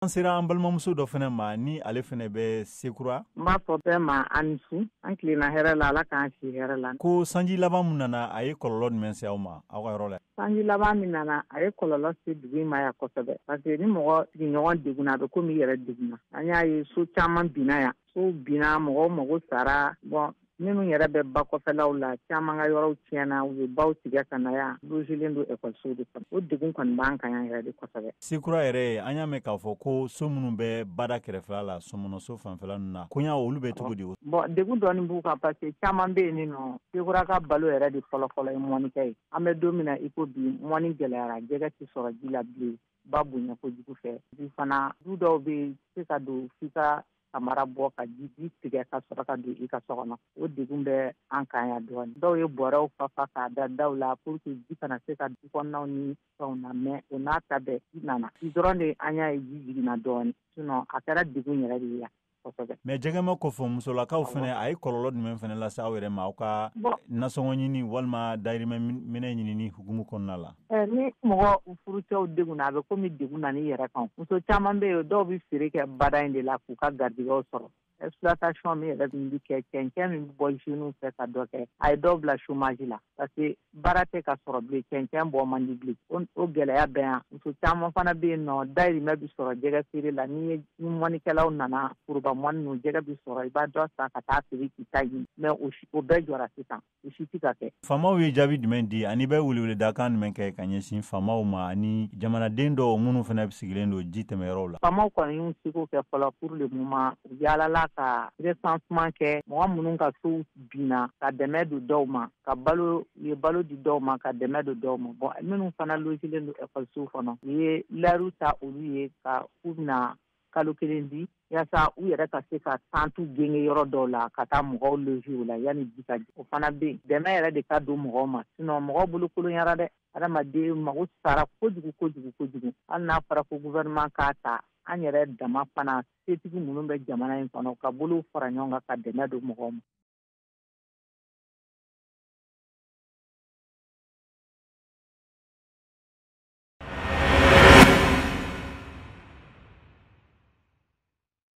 An sera an balimamuso dɔ fana ma, ni ale fana bɛ Sekura. N b'a fɔ bɛɛ ma a ni su. An tilenna hɛrɛ la, Ala k'an si hɛrɛ la. Ko sanji laban min nana, a ye kɔlɔlɔ jumɛn se aw ma aw ka yɔrɔ la? Sanji laban min nana, a ye kɔlɔlɔ se dugu in ma yan kosɛbɛ, parce que ni mɔgɔ sigiɲɔgɔn degunna, a bɛ komi i yɛrɛ degunna. An y'a ye so caman binna yan, sow binna, mɔgɔw mago sara. Bon, minnu yɛrɛ bɛ ba kɔfɛlaw la, caman ka yɔrɔw tiɲɛna, u ye baw tigɛ ka na yan, logelen don ekɔlisow de kɔnɔ. O degun kɔni b'an kan yan yɛrɛ de kosɛbɛ. Sekura yɛrɛ, an y'a mɛn k'a fɔ ko so minnu bɛ bada kɛrɛfɛla la, Sɔmɔnɔso fanfɛla ninnu na, koɲa olu bɛ cogo di? Bon, degun dɔɔni b'u kan, parce que caman bɛ yen nɔ. Sekura ka balo yɛrɛ de fɔlɔfɔlɔ ye mɔnikɛ ye. An bɛ don min na i ko bi, mɔni gɛlɛyara, jɛgɛ tɛ sɔrɔ ji la bilen, ba bonya kojugu fɛ. Bi fana, du dɔw bɛ yen, se ka don f'i ka samara bɔ ka ji tigɛ ka sɔrɔ ka don i ka so kɔnɔ. O degun bɛ an kan yan dɔɔni. Dɔw ye bɔrɛw fa fa k'a da daw la pour que ji kana se ka du kɔnɔnaw ni fɛnw na, mais o n'a ta bɛɛ, ji nana bi dɔrɔn de, an y'a ye ji jiginna dɔɔni, sinon a kɛra degun yɛrɛ de ye yan kosɛbɛ. Mais jɛgɛma kɔfɛ, musolakaw fana, a ye kɔlɔlɔ jumɛn fana lase aw yɛrɛ ma aw ka nasɔngɔ ɲini walima dayirimɛ minɛ ɲinini hukumu kɔnɔna la? Ni mɔgɔ furucɛw degunna, a bɛ komi degun nana i yɛrɛ kan. Muso caman bɛ yen, dɔw bɛ feere kɛ bada in de la k'u ka garijɛgɛw sɔrɔ. Exploitation min yɛrɛ min bɛ kɛ, cɛncɛn min bɛ bɔ jeunes fɛ ka dɔ kɛ, a ye dɔw bila chômage la, parce que baara tɛ ka sɔrɔ bilen, cɛncɛn bɔ man di bilen. O gɛlɛya bɛ yan. Muso caman fana bɛ yen nɔ, dayirimɛ bɛ sɔrɔ jɛgɛ feere la. N'i ye ni mɔnikɛlaw nana, foroba mɔni ninnu, jɛgɛ bɛ sɔrɔ, i b'a dɔ san ka taa feere k'i ta ɲini, mais o bɛɛ jɔra sisan, o si tɛ ka kɛ. Faamaw ye jaabi jumɛn di, ani bɛ weleweledakan jumɛn kɛ ka ɲɛsin faamaw ma ani jamanaden dɔw minnu fana sigilen don ji tɛmɛyɔrɔw la? Faamaw kɔni y'u seko kɛ fɔlɔ pour le moment. U yaalala ka recensement kɛ, mɔgɔ minnu ka sow binna, ka dɛmɛ don dɔw ma, ka balo, u ye balo di dɔw ma, ka dɛmɛ don dɔw ma. Bon, minnu fana logelen don ekɔlisow kɔnɔ, u ye layiru ta olu ye ka k'u bɛna kalo kelen di yaasa u yɛrɛ ka se ka tente genge yɔrɔ dɔw la ka taa mɔgɔw loger o la yanni ji ka. O fana bɛ yen. Dɛmɛ yɛrɛ de ka don mɔgɔw ma, sinon mɔgɔw bolo kolonyara dɛ. Adamaden mago sara kojugu kojugu kojugu. Hali n'a fɔra ko gouvernement k'a ta, an yɛrɛ dama fana, setigi minnu bɛ jamana in kɔnɔ, ka bolo fara ɲɔgɔn kan ka dɛmɛ don mɔgɔw ma.